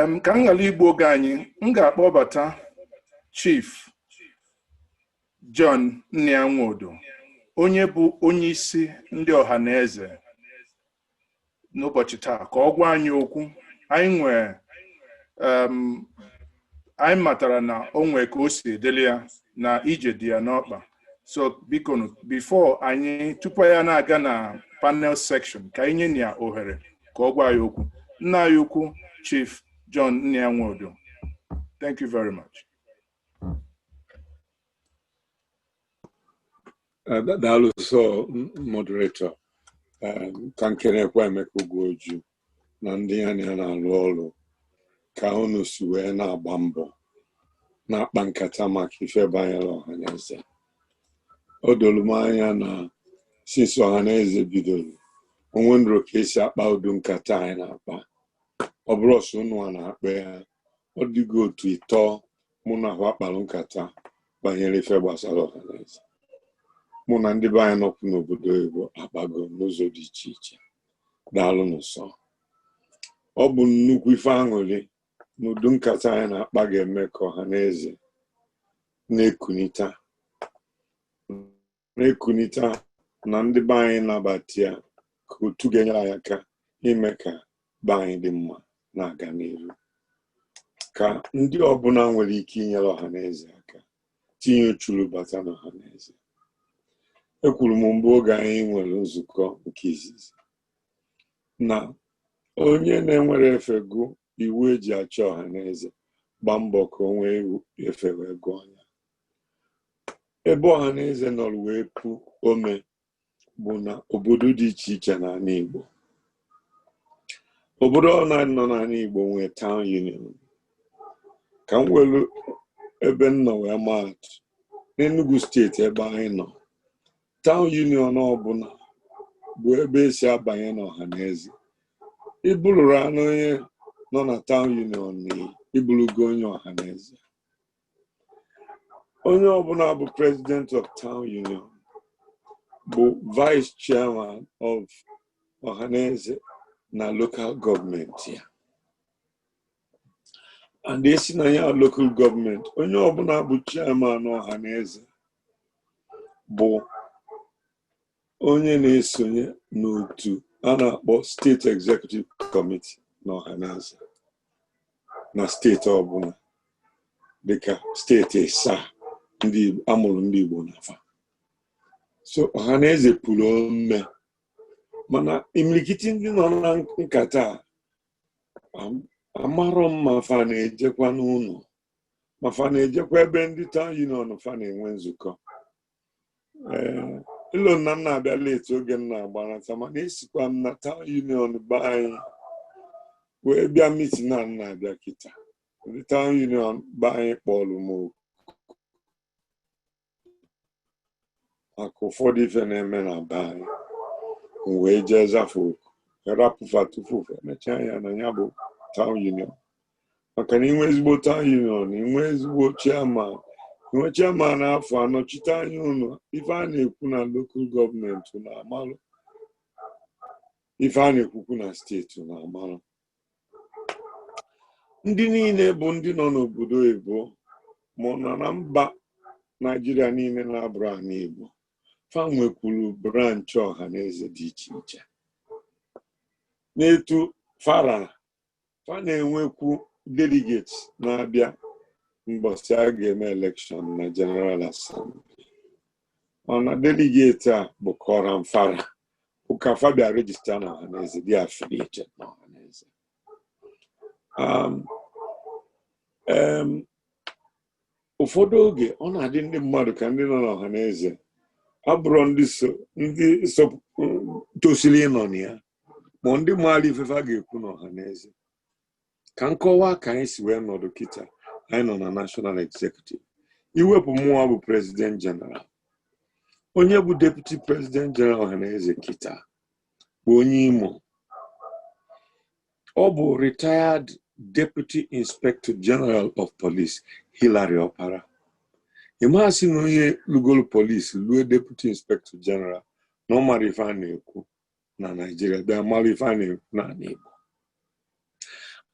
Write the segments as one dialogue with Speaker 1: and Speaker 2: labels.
Speaker 1: Ka m ghara igbu oge anyị, m ga-akpọbata Chief John Nnia Nwodo, onye bụ onye isi ndị ọha na eze n'ụbọchị taa, ka ọ gwa anyị okwu. Anyị nwee anyị matara na o nwee ka o si edeli ya na ije dị ya n'ọkpa. So biko, before anyị, tupu ya na-aga na panel section, ka anyị nye ya ohere ka ọ gwa anyị okwu. Nna anyị ukwu, Chief John Nnia Nwodo, thank you very much.
Speaker 2: Daalụ sọ, moderator. Ka m kenekwa Emeka Ugwuoju na ndị ya na ya na-alụ ọrụ, ka unu si wee na-agba mbọ na-akpa nkata maka ife banyere Ọhaneze. O doro m anya na since Ọhaneze bidoro, onwe ndụ ka esi akpa udu nkata anyị na-akpa. Ọ bụrụ ọsọ unu a na-akpa ya, ọ dịgo otu ịtọ mụ na ahụ akpalụ nkata banyere ife gbasara Ọhaneze. Mụ na ndị be anyị nọkwu n'obodo oyibo akpago n'ụzọ dị iche iche. Daalụ n'ụsọ. Ọ bụ nnukwu ife aṅụrị na udu nkata anyị na-akpa ga-eme ka Ọhaneze na-ekunita na-ekunita, na ndị be anyị nabata ya ka otu ga-enyere anyị aka ime ka be anyị dị mma na-aga n'iru, ka ndị ọbụla nwere ike inyere Ọhaneze aka tinye uchuru bata n'Ọhaneze. Ekwuru m mbụ oge anyị nwere nzukọ nke izizi na onye na-enwere efe gụ iwu eji achọ Ọhaneze, gba mbọ ka o nwee efe wee gụọ ya. Ebe Ọhaneze nọrọ wee pu ome bụ na obodo dị iche iche n'ala Igbo. Obodo ọna nọ n'ala Igbo nwee town union. Ka m welu ebe m nọ wee maa atụ, n'Enugu Steeti ebe anyị nọ, town union ọbụla bụ ebe esi abanye n'Ọhaneze. Ịbụrụrụ anụ onye nọ na town union na ịbụrụgo onye Ọhaneze. Onye ọbụla bụ president of town union bụ vice chairman of Ọhaneze na local gọọmenti ya. And esi na ya local gọọmenti, onye ọbụla bụ chairman Ọhaneze bụ onye na-esonye n'otu a na-akpọ State Executive Committee na Ọhaneze na steeti ọbụla, dịka steeti ịsaa ndị amụrụ ndị Igbo n'afa. So Ọhaneze pụrụ ome, mana imilikiti ndị nọ na nkata a amarọ m ma fa na-ejekwa n'ụlọ, ma fa na-ejekwa ebe ndị town union fa na-enwe nzukọ. Ee, ilo na m na-abịa late oge m na-agbanata, mana esikwa m na town union be anyị wee bịa meeting na m na-abịa kịta. Ndị town union be anyị kpọrọ m oku maka ụfọdụ ife na-eme na be anyị, m wee jee zafe oku, rapụfa tupu emechaa ya na ya bụ town union, maka na inwe ezigbo town union, inwe ezigbo chairman, inwe chairman afọ anọchite anya unu, ife a na-ekwu na local gọọmenti na amalụ, ife a na-ekwukwu na steeti na amalụ. Ndị niile bụ ndị nọ n'obodo oyibo ma ọ nọ na mba Naijiria niile na-abụrụ ana Igbo, fa nwekwuru branch Ọhaneze dị iche iche. N'etu fara fa na-enwekwu delegates na-abịa mbọsị a ga-eme election na General Assembly, mana delegate a bụ quorum fara ụka fa bịa register na Ọhaneze, dị affiliated na Ọhaneze. Ụfọdụ oge ọ na-adị ndị mmadụ ka ndị nọ n'Ọhaneze abụrọ ndị so tosiri ịnọ na ya, ma ndị maara ifefe a ga-ekwu n'Ọhaneze. Ka nkọwa ka anyị si wee nọdụ kịta, anyị nọ na National Executive. Iwepụ mụnwa bụ President General, onye bụ Deputy President General Ọhaneze kịta bụ onye Imo. Ọ bụ retired Deputy Inspector General of Police, Hilary Opara. Ịmasị na onye lugoro police lue Deputy Inspector General na ọ mara ife a na-ekwu na Naịjirịa, bịa mara ife a na-ekwu n'ala Igbo.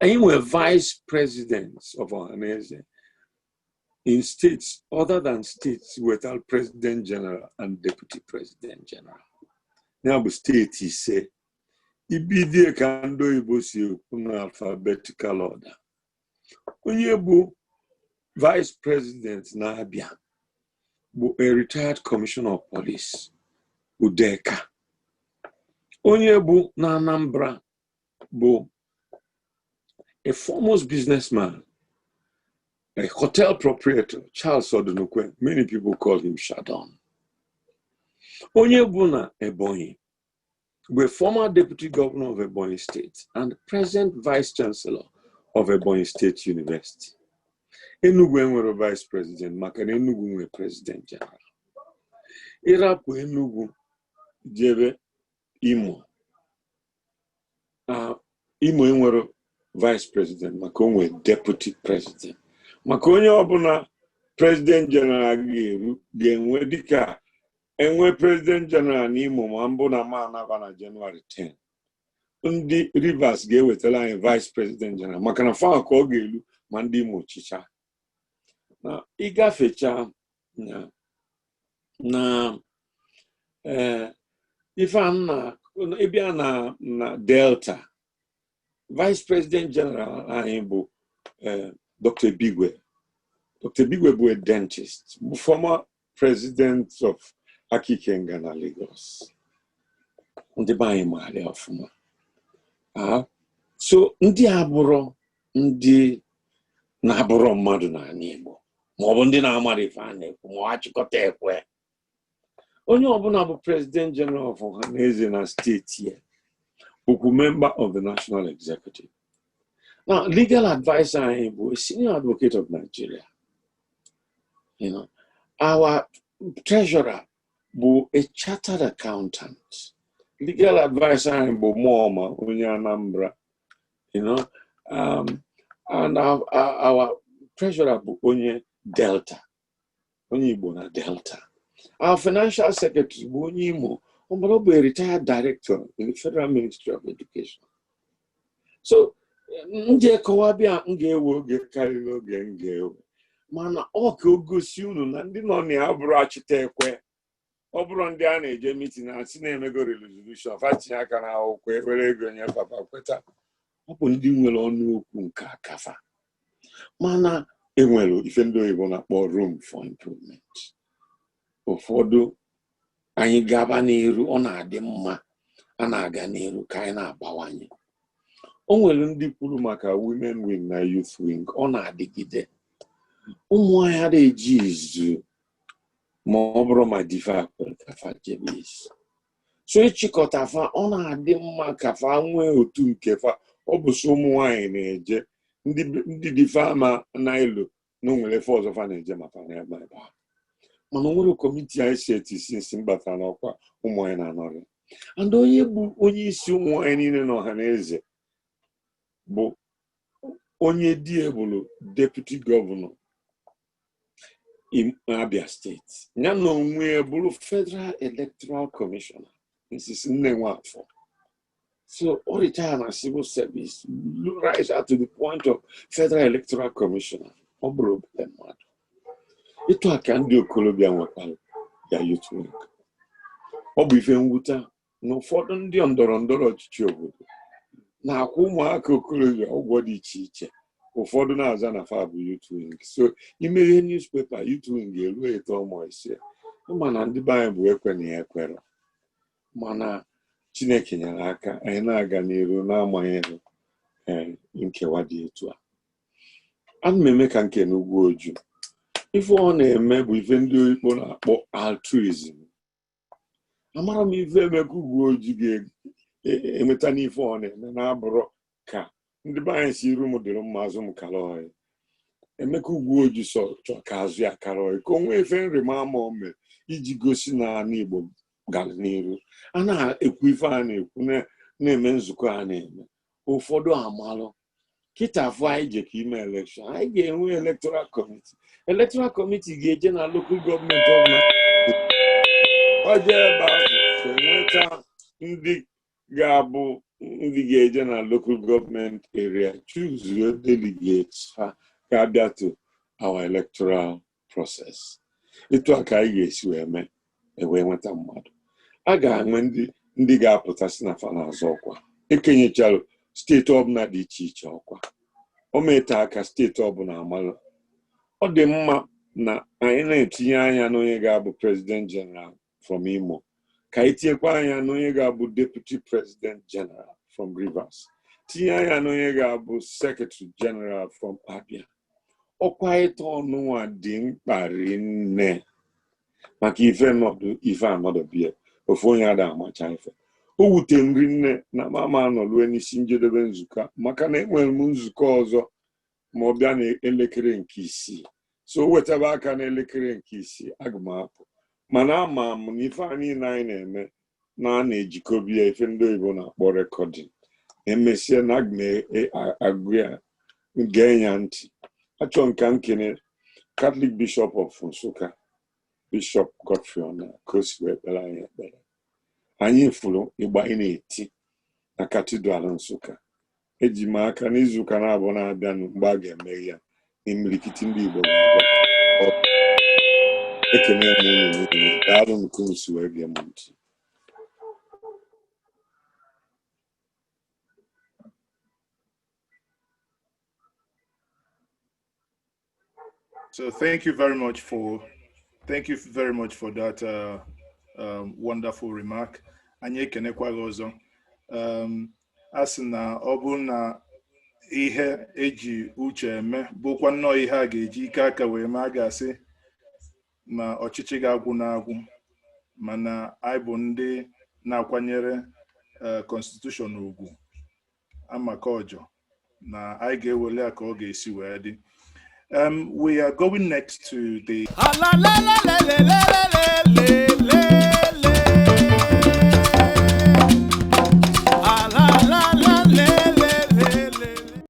Speaker 2: Anyị nwere vice presidents of Ọhaneze in states other than states without president general and deputy president general. Ya bụ steeti 5. Ibidie ka ndị oyibo si ekwu na alphabetical order. Onye bụ vice president na-abịa bụ a retired commissioner of police, Udeka. Onye bụ na Anambra bụ a foremost businessman, a hotel proprietor, Charles Odunukwe. Many people call him Shadon. Onye bụ na Ebonyi bụ a former deputy governor of Ebonyi State and present vice chancellor of Ebonyi State University. Enugu enwere vice president maka na Enugu nwere president general. Ịrapụ Enugu jebe Imo. Imo enwere vice president maka o nwere deputy president. Maka onye ọbụla president general ga-eru ga-enwe dịka enwe president general n'Imo ma mbụ na ma anaba na Jenụwarị 10, ndị Rivers ga-ewetara anyị vice president general maka na fa ka ọ ga-elu ma ndị Imo chicha na ịgafecha na ee ife a na ịbịa na Delta, vice president general anyị bụ Dr. Bigwe. Dr. Bigwe bụ a dentist, bụ former president of Aka Ikenga na Lagos. Ndị be anyị maara ya ọfụma. So ndị abụrọ ndị na-abụrọ mmadụ n'ala Igbo ma ọ bụ ndị na-amara ife a na-ekwu ma ọ achịkọta ekwe. Onye ọbụla bụ president general of Ọhaneze na steeti ya bụkwu member of the national executive. Now, legal adviser anyị bụ a senior advocate of Nigeria. Our treasurer bụ a chartered accountant. Legal adviser anyị bụ Muoma, onye Anambra. And our treasurer bụ onye Delta, onye Igbo na Delta. Our financial secretary bụ onye Imo, ọ bụrụ bụ a retired director in the Federal Ministry of Education. So, nje kọwa bịa m ga-ewe oge karịrị oge m ga-ewe, mana ọ ka o gosi unu na ndị nọ na ya bụrụ achịta ekwe. Ọ bụrụ ndị a na-eje meeting na asị na-emego resolution, fa tinye aka na akwụkwọ, ewere ego nye papa kweta. Ọ bụ ndị nwere ọnụ okwu nke akafa, mana enwere ife ndị oyibo na-akpọ room for improvement. Ụfọdụ anyị gaba n'iru, ọ na-adị mma a na-aga n'iru ka anyị na-abawanye. O nwere ndị kwuru maka women wing na youth wing. Ọ na-adịgide ụmụ nwanyị adịghị eji izu ma ọ bụrụ ma difa kwere ka fa jebe izu. So ịchịkọta fa, ọ na-adị mma ka fa nwee otu nke fa. Ọ bụ so ụmụ nwanyị na-eje, ndị difa ma na elu na o nwere efe ọzọ fa na-eje ma fa na-ebe ebe ahụ. Mana o nwere committee anyị si etisi nsi mbata n'ọkwa ụmụ nwanyị na-anọrị, and onye bụ onye isi ụmụ nwanyị niile na ọha na eze bụ onye di bụrụ deputy governor Abia Steeti, ya na onwe ya bụrụ federal electoral commissioner, Mrs. Nne Nwafọ. So ọ retire na civil service, rise out to the point of federal electoral commissioner. Ọ bụrụ obere mmadụ ịtụ aka. Ndị okorobịa nwekwara ya youth wing. Ọ bụ ife mwute na ụfọdụ ndị ndọrọ ndọrọ ọchịchị obodo na-akwụ ụmụaka okorobịa ụgwọ dị iche iche, ụfọdụ na-aza na fa bụ youth wing. So imeghe newspaper, youth wing ga-eru eto ọmụ 5. Ịma na ndị be anyị bụ ekwe na ya ekwere, mana Chineke nyere aka, anyị na-aga n'iru na-amanyeghị ee nkewa dị etu a. Ana m eme ka nke n'ugwu oju. Ife ọ na-eme bụ ife ndị oyibo na-akpọ altruism. Amara m ife Emeka Ugwuoju ga-enweta n'ife ọ na-eme na-abụrụ ka ndị be anyị si iru m dịrị mma, azụ m kara ọyị. Emeka Ugwuoju sọ chọ ka azụ ya kara ọyị, ka o nwee ife nrịma ama o mere iji gosi na ala Igbo gara n'iru. A na-ekwu ife a na-ekwu, na-eme nzukọ a na-eme. Ụfọdụ amalụ kịta afọ anyị je ka ime election, anyị ga-enwe electoral committee. Electoral committee ga-eje na local government ọbụla. Ọ jee ebe ahụ, enweta ndị ga-abụ Ndị ga-eje na local government area choose delegates ha ga-abịa to our electoral process. Etu a ka anyị ga-esi wee mee ewee nweta mmadụ. A ga-enwe ndị ga-apụta si na fa na-azọ ọkwa. Ekenyechara steeti ọbụla dị iche iche ọkwa. O mete aka steeti ọbụla amalụ. Ọ dị mma na anyị na-etinye anya n'onye ga-abụ president general from Imo, ka anyị tinyekwa anya n'onye ga-abụ deputy president general from Rivers, tinye anya n'onye ga-abụ secretary general from Abia. Ọkwa ịtọ ọnụnwa dị mkpa rinne maka ife nọdụ ife anọdụbie ofu onye ada amacha ife. O wute m rinne na mama anọlue n'isi njedebe nzukọ a, maka na enwere m nzukọ ọzọ ma ọ bịa n'elekere nke 6. So o wetaba aka n'elekere nke 6, aga m apụ, mana ama m na ife a niile anyị na-eme na a na-ejikọbi ya ife ndị oyibo na-akpọ recording. Emesịa na aga m agụ ya, gee ya ntị. Achọrọ m ka m kene Catholic Bishop of Nsukka, Bishop Godfrey Ona, ka o si wee kpere anyị ekpere. Anyị fụrụ ịgba anyị na-eti na Cathedral Nsukka. Eji m aka n'izuụka na-abụọ na-abịanụ, mgbe a ga-emeghe ya, imirikiti ndị Igbo ga-abịa. Ekene m unu niile. Daalụ nke unu si wee gee m ntị.
Speaker 1: So thank you very much for that wonderful remark. Anyị ekenekwa gị ọzọ. A sị na ọ bụrụ na ihe eji uche eme bụkwa nnọọ ihe a ga-eji ike aka wee mee, a ga-asị ma ọchịchị ga-agwụ na-agwụ, mana anyị bụ ndị na-akwanyere constitution ugwu amaka ọjọ na anyị ga-ewele ya ka ọ ga-esi wee dị. We are going next to the
Speaker 3: La la la la la la la la la.